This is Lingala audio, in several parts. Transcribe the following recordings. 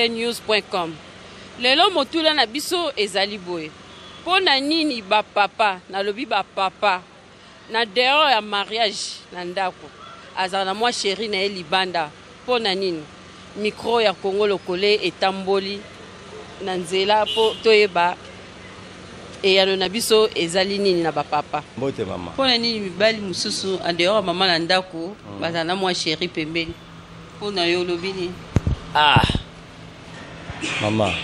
congolokolenews.com. Lelo motuna na biso ezali boye: mpo na nini bapapa, nalobi bapapa, na dehors ya mariage, na ndako azala na mwa chéri na ye libanda? Mpo na nini? Micro ya Congo Lokole etamboli na nzela mpo toyeba eyano na biso ezali nini na bapapa. Mbote, mama. Mpo na nini mibali mosusu en dehors ya mama na ndako bazala na mwa chéri pembeni? Mpo na yo, olobi nini? Ah, mama,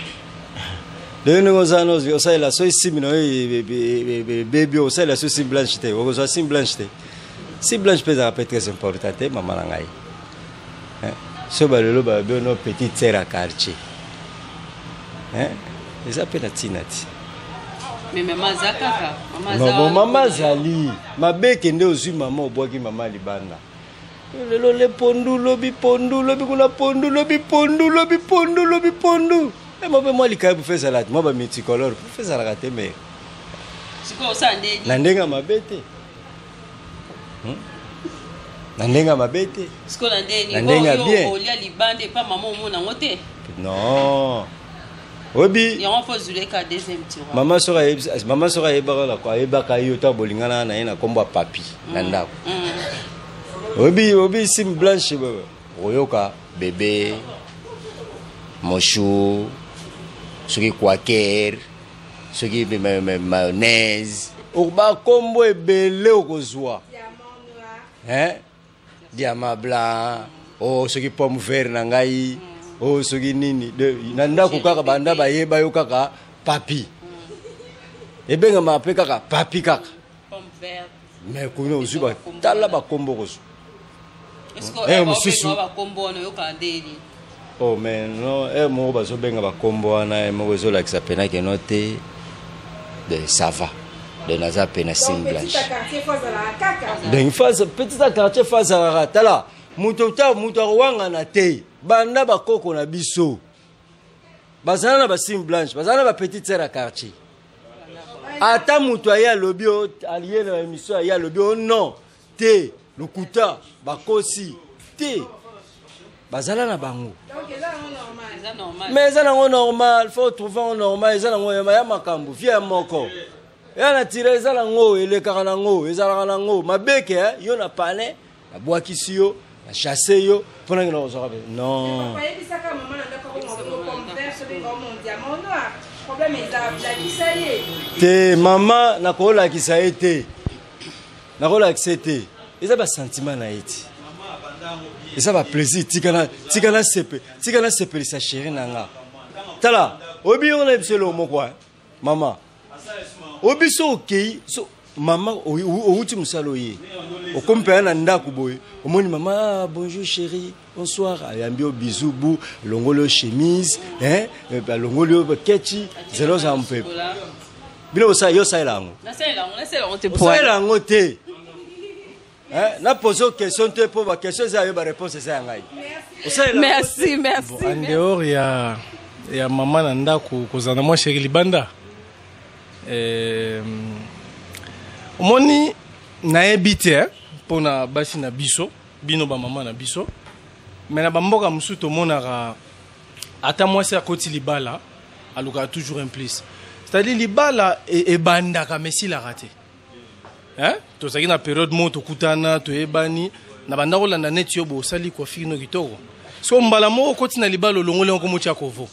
ndenge ndenge oza na osalela so esimi na yo ebebi, osalela so sim blanche te, okozwa sim blanche te. Sim blanche mpe ezalaka mpe très important te, mama na ngai. So balelo balobi ono petite sœur ya quartier, eza mpe na ntina ti. Mais mama aza kaka mama. Non, bon, mama azali mabe. Kende ozwi mama, obwaki mama libanda. Lelo le pondu, lobi pondu, lobi kuna pondu, lobi pondu, lobi pondu, lobi pondu. Mo mpe mwa likayabu fe ezala te, mwa bamulticolore fe ezalaka te, mais Sikoyo osala ndeni? Na ndenge ya mabe te. Na ndenge ya mabe te. Sikoyo na ndeni? Na ndenge ya bien. Olia libanda epa mama, omona yango te. Non, oyebi. Yango fo ozuleka deuxième tiroir. Mama soki ayebi, mama soki ayebaka, ayebaka yo ntango bolingana na ye na nkombo ya papi na ndako. Oyebi, oyebi sim blanche, oyoka bébé moshu, soki quaker, soki mayonnaise, bakombo ebele okozwa, hein? Diamant blanc o, soki pomme vert na ngai o, soki nini na ndako kaka banda bayeba yo kaka papi, ebengama mpe kaka papi kaka. Pomme verte. Mais kuna ozwi, batala bakombo kozwa. Mosusu bakombo wana oyokaka ndeni? Oh, mais non, ere moko bazobenga bakombo wana, ere moko ezolakisa pena keno te de ça va, de naza pe na sim blanche. Donc petit ya quartier fa azalaka. Tala, moto ta moto akowangana te. Banda bakoko na biso bazala na basim blanche, bazala na bapetite sœur ya quartier. Ata moto aye alobi, aye na émission, aye alobi o non te, lokuta, bakosi te, bazala na bango. Mais eza nango normal, faut trouver yango normal. Eza nango ya makambo vie ya moko ya na tire, eza nango, elekaka nango, ezalaka nango mabeke. Yo na palin, nabwakisi yo, na chasse yo mpona ngena kozwaka. Non. Ayebisaka mama na ndako pomme vert, sobenga mon diamant noir, problème eza, lakisa ye. Te, mama, nakolakisa ye te, nakolakisa ye te. Eza basentiment na ye ti, eza baplaisir. Tika na sepe, tika nasepelisa chéri na nga. Tala, oyebi yango na biso eloko moko, mama, oyebi so okei so mama owuti mosala, oye, okomi mpenza na ndako boye, omoni mama: "Ah, bonjour chéri, bonsoir." Ayambi yo, bisou bu, alongoli yo chemise, alongoli yo kechi, zela ozala mopepe. Bino yo osalela yango? Osalela yango te. Napose question te, mpo baquestion eza yo, baréponse eza ya ngai. Merci, merci. Bon, en dehors ya mama na ndako, kozala na mwa chéri libanda, omoni, nayebi te mpona basi na biso, bino bamama na biso, mais na bamboka mosusu tomonaka ata mwasi akoti libala, alukaka toujours un plus, c'est-à-dire libala ebandaka mais esilaka te, hein? Tozalaki na période moko, tokutana, toyebani na banda kolanda neti yo bosali coiffure no kitoko. So mbala moko okoti na libala, olongoli yango, komotia kovo,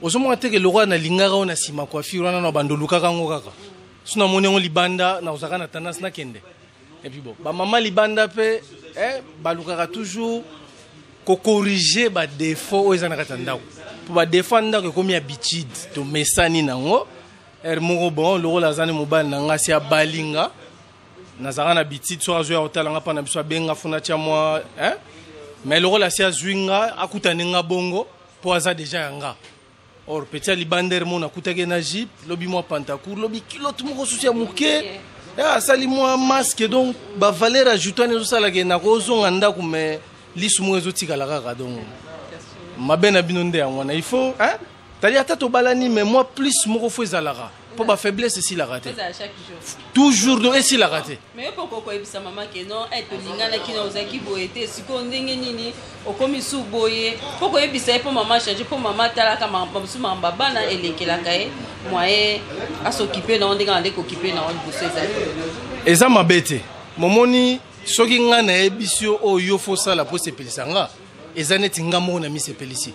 ozomona teke lokwa nalingaka oyo na nsima coiffure wana na bando olukaka yango kaka. So namoni yango libanda, nakozalaka na tendance nakende. Et puis bon, bamama libanda mpe balukaka toujours kocorriger badéfaut oyo eza na kati ya ndako, mpo badéfaut ya ndako ekomi habitude, tomesani nango. Ere moko bon, lokola aza ne mobali na nga, si abalinga, nazalaka na habitude so azoya kotala nga mpa na biso, abenga funa tia mwa, hein? Mais lokola asi azwi nga, akutani nga bongo mpo aza déjà ya nga. Or petit ya libanda, ere moko nakutaki na jupe, lobi mwa pantacourt, lobi culotte moko susu ya moke, asali mwa masque. Donc bavaleur ajoutée wana ezosalaka nakozonga ndako, mais lisu moko ezotikala kaka. Donc mabe na bino nde yango wana. Il faut, hein? C'est-à-dire ata tobalani, mais mwa plus moko fo ezalaka. Mpo bafaiblesse esilaka te toujours, donc esilaka te. Mais yo mpo okoki koyebisa mama ke non, eh, tolinganaki na ozalaki boye te, sikoyo ndenge nini okomi su boye? Mpo koyebisa ye mpo mama change, mpo mama atalaka mosusu makambo ya bana elekelaka ye, moyen asokipe na yo ndenge ande kokipe na yo liboso ezali. Eza mabe te. Momoni, soki ngai nayebisi yo oyo yo fosala mpo sepelisa nga, eza neti nga moko na misepelisi.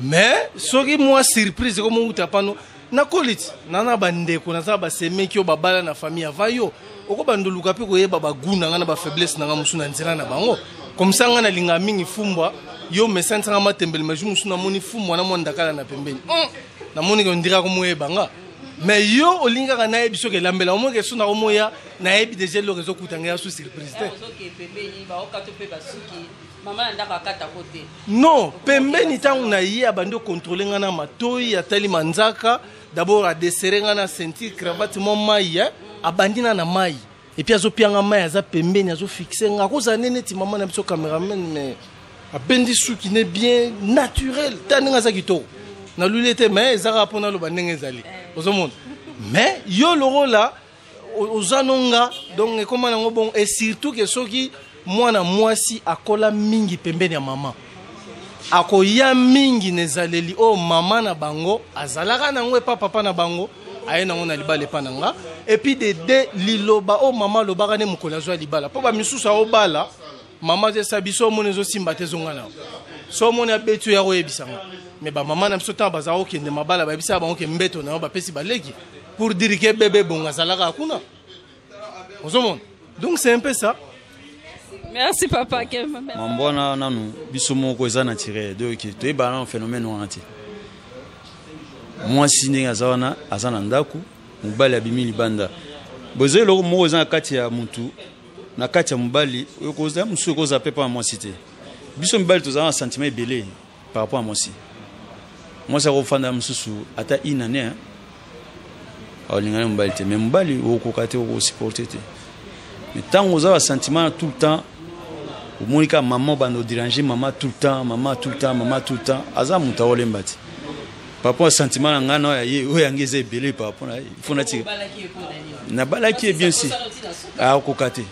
Mais soki mwa surprise ekomouta pano, nakoli ti na na bandeko, naza na basemeki oyo babala na famille avant yo, okobanda oluka mpe koyeba bagu na nga na bafaiblesse na nga mosusu na nzela na bango. Comme ça, nga nalingaka mingi fumbwa, yo mesanisanga matembele, mais jour mosusu namoni fumbwa na mwa ndakala na pembeni, namoni ke ondira komoyeba nga. Mais yo olingi kaka nayebi soki elambela, omoni ke so nakomoya, nayebi deja eloko ezokuta ngai ya su surprise te. Ozoke pembeni, baokato mpe basuki, mama na ndako akatako te. Non, pembeni ntango na ye abandi okontrole ngai na matoi, atali manzaka d'abord, adesere ngai na ceinture, cravate, mwa mai, eh? Abandi na mai et puis azopianga mai, aza pembeni, azofixe nga. Akozala nde neti mama na biso cameraman, mais abendi suki ne bien naturel ta ndenge aza kitoko. Naluli ete, mais eza kaka mpona aloba ndenge ezali, ozomona. Mais yo lokola oza no nga, donc ekóma nango bongo. Et surtout ke soki mwana mwasi akola mingi pembeni ya mama, akoya mingi na ezaleli oyo mama na bango azalaka nango epa papa na bango, aye nango na libala epa na nga. Et puis de de liloba oyo mama alobaka nde mokolo azwa libala, mpo bamisusu aobala, mama azesa biso, omoni ezosimba te, ezonga na so, omoni abeti oyo akoyebisa nga. Mais bamama na biso, ntango bazala kokende mabala, bayebisaka bango ke mbeto na yo bapesi baleki, pour dire ke bebe bongo azalaka kuna, ozomona. Donc c'est un peu ça. Merci papa. Mambo wana nanu biso moko eza naturel, donc toyebana nano phénomène wana te. Mwasi ndenge aza wana, aza na ndako, mobali abimi libanda, boza eloko moko eza na kati ya mutu, na kati ya mobali oyo kozala mosusu, ekozala mpe mpa na mwasi te. Biso mibali tozala na sentiment ebele par rapport ya mwasi. Mwasi akofanda mosusu ata une année aolingana mobali te, mais mobali okokoka te, okosupporte te. Mais ntango oza basentiment tout le temps, omoni kaka mama obanda odérange mama tout le temps, mama tout le temps, mama tout le temps, aza moto aolemba te. Par rapport ya sentiment na ngai na oyo ye oyo yange eza ebele par rapport na ye, faut natika. Nabalaki ye bien si akokoka te,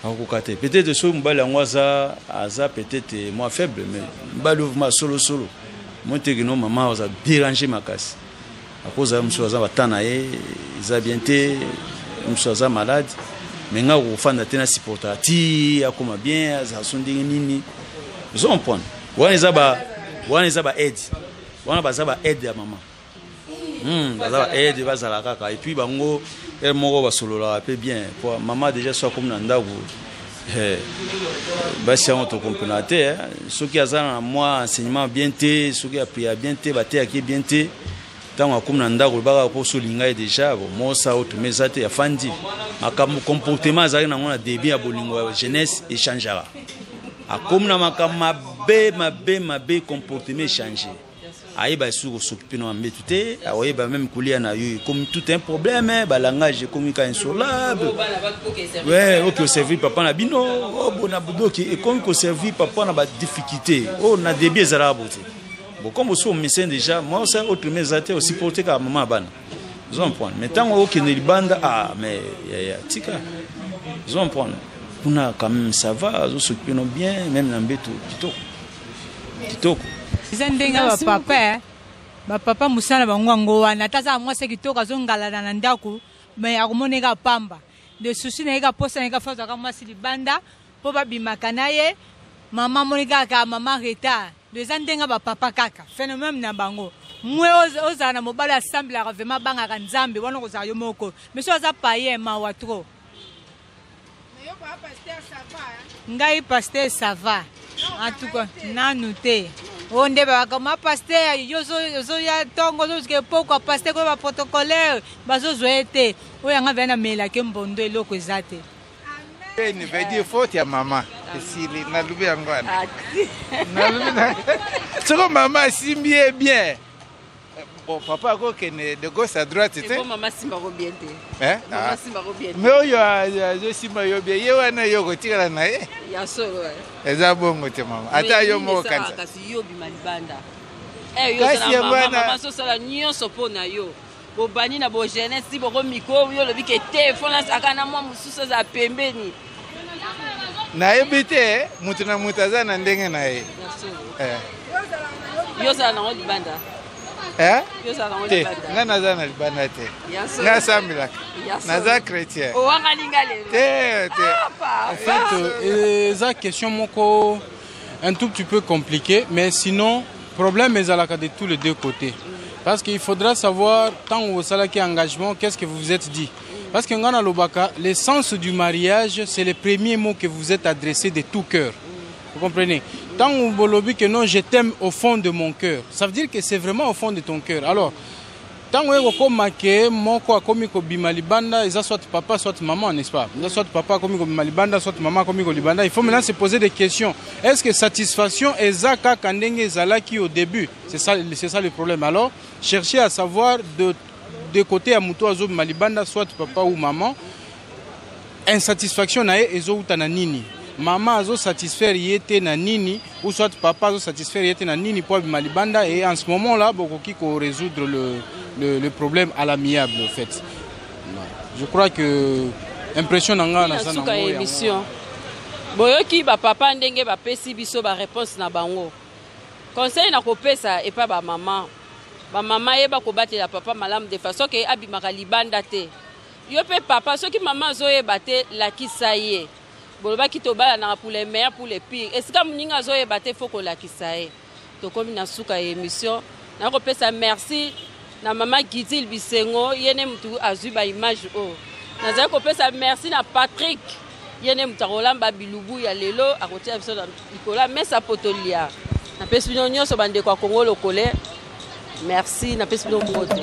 akokoka te. Peut-être soki mobali yango aza peut-être mwa faible, mais mobali oyo vraiment solo solo moi teke no, mama aza dérange makasi, akozala mosusu aza bata na ye eza bien te, mosusu aza malade, mais ngai akokofanda te, na supportaka ti akoma bien, azala so ndenge nini. Ozo comprendre, wana eza ba aide wana, baza ba aide ya mama. Baza ba aide, bazala kaka. Et puis bango ere moko basololaka mpe bien, po mama déjà so akomi na ndako, basi yango tokomprena te, eh. Soki aza na mwa enseignement bien te, soki apria bien te, bateyaki bien te, ntango akomi na ndako, olobaka mpo so olinga ye déjà, bon, mosa oyo tome eza te, afandi makambo, comportement azalaki nango na début ya bolingo ya jeunesse echangeaka. Akomi na makambo mabe mabe mabe, comportement echange, ayeba lisusu kosokipe na mbetu te, akoyeba même kolia na yo ekomi tout un problème, balangage ekomi ka insolable. Ouais, oki oservir papa na bino bona, donc ekomi koservir papa na badifficulté oyo na début ezalaka bo te. Bon, comme osi omesin déjà, moi osa autrement eza te, osupporte kaka mama ya bana, ozo comprendre. Mais ntango okende libanda, ah, mais yaya tika, ozo comprendre, kuna quand même ça va, azosokipe no bien, même na mbeto kitoko kitoko. Eza ndenge ya bapapa, eh. Bapapa mosala na bango yango wana. Ata aza na mwasi ya kitoko, azongalana na ndako, mais akomona ye kaka pamba. De susi na ye kaka, posa na ye kaka, fo azwaka mwasi libanda mpo babimaka na ye. Mama amoni kaka mama retard. Do eza ndenge ya bapapa kaka, phénomène na bango. Mwe ozala na mobali asambelaka vraiment, abangaka Nzambe wana, okozala yo moko. Mais so aza payen, mawa trop. Ngai pasteur, ça va en tout cas, nanu te. Oyo nde babaka ma pasteur, yo ozoya ntongo, ozozuka epokwa, pasteur koyo baprotocolaire bazozwa ye te. Oyo yanga vea namelaki mbondo, eloko eza te. Ne veut dire faute ya mama esili, nalobi yango wana. Nalobi soko mama asimbi ye bien, bon, papa akokende de gauche à droite te. Mama simbako bien te. Eh? Mama simbako bien te. Mais oyo azosimba yo bien, ye wana yo kotikala na ye. Ya solo? Eza bongo te mama, ata yo moko kanisa. Kasi yo bima libanda. Eh, yo ozala mama, mama azosala nyonso mpo na yo. Bobandi na bo jeunesse ti boko miko, yo olobi ke te, fo nazalaka na mwa mosusu azala pembeni. Nayebi te, moto na moto aza na ndenge na ye. Eh. Yo ozala nango libanda? Eh? Te, ngai naza na libanda te, ngai asambelaka, naza chrétien. Owangani nga lelo? Te, te. Ah, en fait, eza question moko un tout petit peu compliqué, mais sinon problème ezalaka de tous les deux côtés, parce qu'il faudra savoir, tant osalaki engagement, qu'est-ce que vous vous êtes dit. Parce que ngai nalobaka, l'essence du mariage, c'est le premier mot que vous êtes adressé de tout cœur. Vous comprenez? Tant bolobi que non, je t'aime au fond de mon cœur, ça veut dire que c'est vraiment au fond de ton cœur. Alors ntango ekokóma ke moko akomi kobima libanda, eza soit papa, soit maman, n'est-ce pas? Eza soit papa akomi kobima libanda, soit maman akomi kolibanda, il faut maintenant se poser des questions: est-ce que satisfaction eza kaka ndenge ezalaki au début? C'est ça, c'est ça le problème. Alors chercher à savoir de côté ya moto azobima libanda, soit papa ou maman, insatisfaction na ye ezowuta na nini, mama azosatisfaire ye te na nini, ou soit papa azosatisfaire ye te na nini po abima libanda. Et en ce moment là bokoki korésoudre le problème à l'amiable, en fait. Je crois que impression na nga naza nango émission, boyoki bapapa ndenge bapesi biso baréponse na bango. Conseil na kopesa epai bamama: bamama, yeba kobatela papa malamu de façon ke abimaka libanda te. Yo mpe papa, soki mama azoyeba te, lakisa ye. Bolobaki tobalanaka pour les meilleurs, pour les pires. Esika moninga azoyeba te, fo kolakisa ye. Tokomi na suka ya émission. Nakopesa merci na mama Gidil Bisengo, ye nde mutu azwi baimage oyo. Nazali kopesa merci na Patrik, ye nde mutu akolamba bilubu ya lelo, akotia biso na likolo ya mesa po tolia. Napesi bino nyonso, bandeko ya Kongo Lokole, merci. Napesi bino mbote.